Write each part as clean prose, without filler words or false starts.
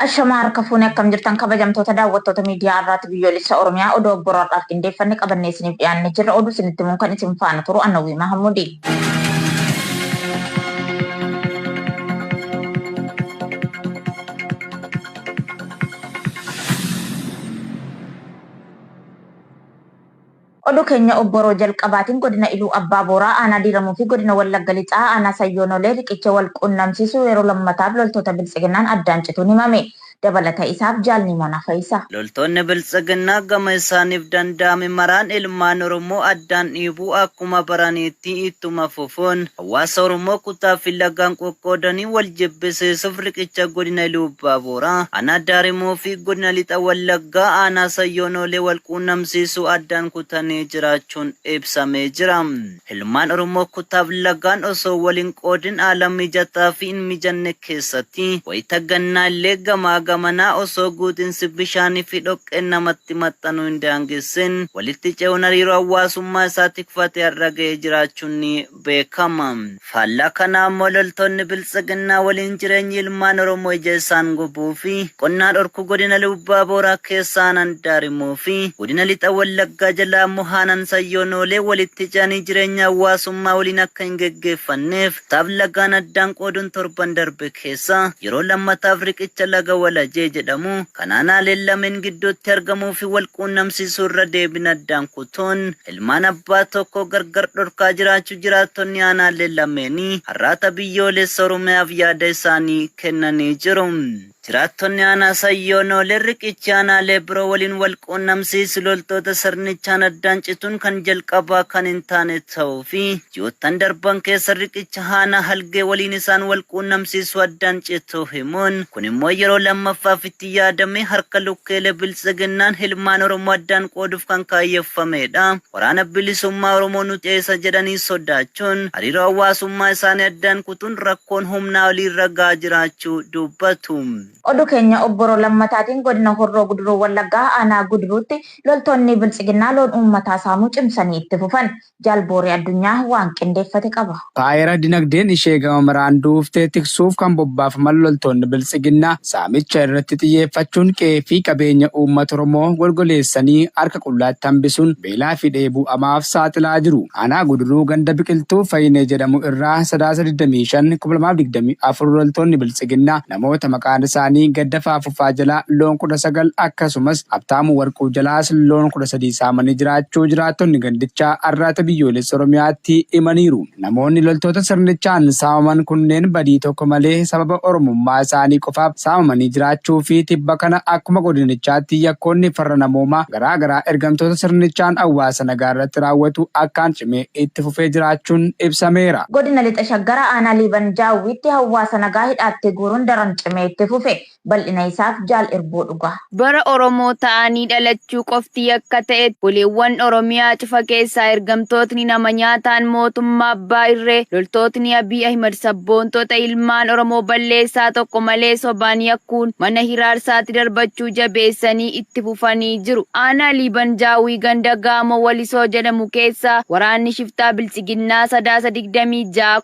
Ashamaa harka fuune akkam jirtan kabajamtoota daawwattoota miidiyaa Arraata Biyyoolessa Oromiyaa oduu obboraadhaaf qindeeffanne qabannee isiniif dhiyaannee jirra. Oduu isinitti himuun kan isin faana turu Anawwii Mahammudi. Oduu keenya obboroo jalqabaatiin godina Iluu Abbaa Booraa aanaa Diiramuu fi godina Wallagga Lixaa aanaa Sayyoonolee riqicha wal quunnamsiisu yeroo lammataaf loltoota Biltsiginnaan addaan cituun himame. Dabalata isaaf Jaal Nimoonaa Fayisaa. Loltoonni Biltsiginnaa gama isaaniif danda'ame maraan ilmaan Oromoo addaan dhiibuu akkuma baraniitti ittuma fufuun hawaasa Oromoo kutaa fi lagaan qoqqoodanii wal jibbisiisuuf riqicha godina Iluu Abbaa Booraa aanaa Daarimuu fi godina Lixa Wallaggaa aanaa Sayyoonolee wal quunnamsiisuu addaan kutanii jiraachuun ibsamee jira. Ilmaan Oromoo kutaaf lagaan osoo wal hin qoodin haala mijataa fi hin mijanne keessatti wayita gannaa illee gamaa gamanaa osoo guutinsi bishaanii fi dhoqqeen namatti maxxanuu hin daangessin walitti ce'uun hariiroo hawaasummaa isaa tikfatee har'a ga'ee jiraachuun ni beekama. Faallaa kanaa ammoo loltoonni Biltsiginnaa waliin jireenyi ilmaan Oromoo ija isaan gubuu fi qonnaa dhorkuu godina Iluu Abbaa Booraa keessa aanaan Daarimuu fi godina Lixa Wallaggaa jalaa ammoo aanaan Sayyoonoolee walitti ce'anii jireenya hawaasummaa waliin akka hin geggeeffanneef kutaaf lagaan addaan qooduun torban darbe keessa yeroo lammataaf riqicha laga Walajee jedhamu kan aanaaleen lameen gidduutti argamuu fi wal quunnamsiisuu irra deebiin addaan kutuun ilmaan abbaa tokkoo gargar dhorkaa jiraachuu jiraattonni aanaalee lameenii Arraata Biyyoolessa Oromiyaaf yaada isaanii kennanii jiru. Jiraattonni aanaa Sayyoonoolee riqichi aanaalee biroo waliin wal quunnamsiisu loltoota sirnichaan addaan cituun kan jalqabaa kan hin taane ta'uu fi ji'oottan darban keessa riqicha aanaa Halgee waliin isaan wal quunnamsiisu addaan cituu himuun kun immoo yeroo lammaffaaf itti yaadamee harka lukkeelee Biltsiginnaan ilmaan Oromoo addaan qooduuf kan kaayyeffameedha. Waraana Bilisummaa Oromoo nu ceesa jedhanii sodaachuun hariiroo hawaasummaa isaanii addaan kutuun rakkoon humnaa olii irra gahaa jiraachuu dubbatu. Oduu keenya obboroo lammataatiin godina Horroo Guduruu Wallaggaa aanaa Guduruutti loltoonni Biltsiginnaa loon uummataa saamuu cimsanii itti fufan. Jaal Booree Addunyaa waan qindeeffate qaba. Impaayera dinagdeen ishee gama maraan duufte tiksuuf kan bobbaafaman loltoonni Biltsiginnaa saamicha irratti xiyyeeffachuun qe'ee fi qabeenya uummata Oromoo golgoleessanii harka qullaatti hambisuun beelaa fi dheebuu hamaaf saaxilaa jiru. Aanaa Guduruu ganda Biqiltuu Fayinee jedhamu irraa Sadaasa 25, 2024 loltoonni Biltsiginnaa namoota maqaan isaanii Gaddafaa Fufaa jalaa loon 19 akkasumas Habtaamuu Warquu jalaas loon 13 saamanii jiraachuu jiraattonni gandichaa Arraata Biyyoolessa Oromiyaatti himaniiru. Namoonni loltoota sirnichaan saamaman kunneen badii tokko malee sababa Oromummaa isaanii qofaaf saamamanii jiraachuu fi tibba kana akkuma godinichaatti yakkoonni farra namoomaa garaa garaa ergamtoota sirnichaan hawaasa nagaa irratti raawwatu akkaan cimee itti fufee jiraachuun ibsameera. Godina Lixa Shaggar Aanaa Liiban Jaawwiitti hawaasa nagaa hidhaatti guuruun daran cimee itti fufe. Bal'ina isaaf Jaal Irbuu Dhugaa. Bara Oromoo ta'anii dhalachuu qofti yakka ta'etti goleewwan Oromiyaa cufa keessaa ergamtootni nama nyaataan mootummaa abbaa irree loltootni Abiy Ahimed sabboontota ilmaan Oromoo balleessaa tokko malee sobaan yakkuun mana hiraarsaatti darbachuu jabeessanii itti fufanii jiru. Aanaa Liiban Jaawwii ganda Gaamoo Walisoo jedhamu keessaa waraanni shiftaa Biltsiginnaa Sadaasa 26,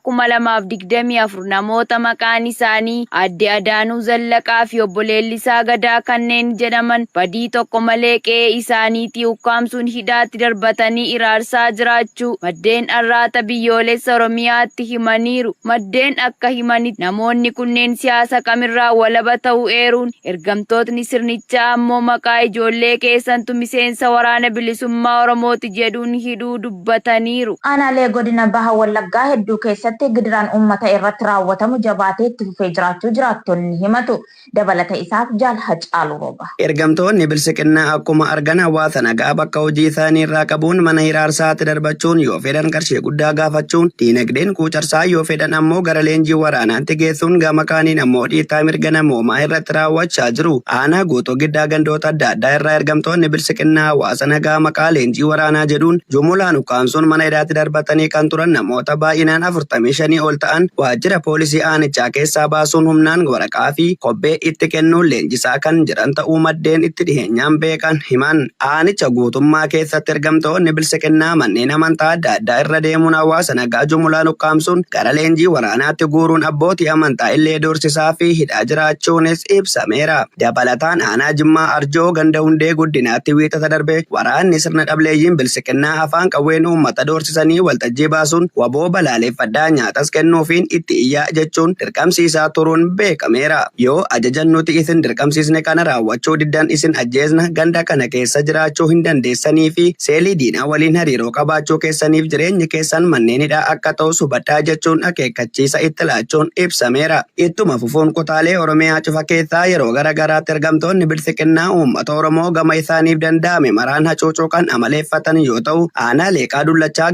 2024 namoota maqaan isaanii Aadde Adaanuu Zallaqaa fi Obbo Leellisaa Gadaa kanneen jedhaman badii tokko malee qe'ee isaaniitii ukkaamsuun hidhaatti darbatanii iraarsaa jiraachuu maddeen Arraata Biyyoolessa Oromiyaatti himaniiru. Maddeen akka himanitti namoonni kunneen siyaasa kamirraa walaba ta'uu eeruun, ergamtootni sirnichaa ammoo maqaa ijoollee keessantu miseensa Waraana Bilisummaa Oromooti jedhuun hidhuu dubbataniiru. Aanaalee godina Baha Wallaggaa hedduu keessatti gidiraan uummata irratti raawwatamu jabaatee itti fufee jiraachuu jiraattonni himatu. Dabalata isaaf Jaal Hacaaluu Roobaa. Ergamtoonni Bilsiqinnaa akkuma argan hawaasa nagaa bakka hojii isaanii irraa qabuun mana hiraarsaatti darbachuun yoo fedhan qarshii guddaa gaafachuun diinagdeen quucarsaa yoo fedhan ammoo gara leenjii waraanaatti geessuun gama kaaniin ammoo dhiittaa mirga namoomaa irratti raawwachaa jiru. Aanaa Guutuu Giddaa gandoota adda addaa irraa ergamtoonni Bilsiqinnaa hawaasa nagaa maqaa leenjii waraanaa jedhuun jumulaan ukkaamsuun mana hidhaatti darbatanii kan turan namoota baay'inaan 45 ol ta'an waajjira poolisii aanichaa keessaa baasuun humnaan waraqaa fi kobbee Abbee itti kennuun leenjisaa kan jiran ta'uu maddeen itti dhiheenyaan beekan himan. Aanicha guutummaa keessatti ergamtoonni Bilxiginnaa manneen amantaa adda addaa irra deemuun hawaasa nagaa jumulaan ukkaamsuun gara leenjii waraanaatti guuruun abbootii amantaa illee doorsisaa fi hidhaa jiraachuunis ibsameera. Dabalataan aanaa Jimmaa Arjoo ganda Hundee Guddinaatti Wiixata darbe waraanni sirna dhableeyyiin Bilxiginnaa afaan qawween uummata doorsisanii waltajjii baasuun wbo balaaleffadhaa nyaatas kennuufiin itti iyyaa jechuun dirqamsiisaa turuun beekameera. Yoo ajaja nuti isin dirqamsiisne kana raawwachuu diddan isin ajjeesna, ganda kana keessa jiraachuu hin dandeessanii fi seelii diinaa waliin hariiroo qabaachuu keessaniif jireenyi keessan manneen hidhaa akka ta'us hubadhaa jechuun akeekkachiisa itti laachuun ibsameera. Ittuma fufuun kutaalee Oromiyaa cufa keessaa yeroo gara garaatti ergamtoonni Bilxiqinnaa uummata Oromoo gama isaaniif danda'ame maraan hacuucuu kan amaleeffatan yoo ta'u, aanaa Leeqaa Dullachaa.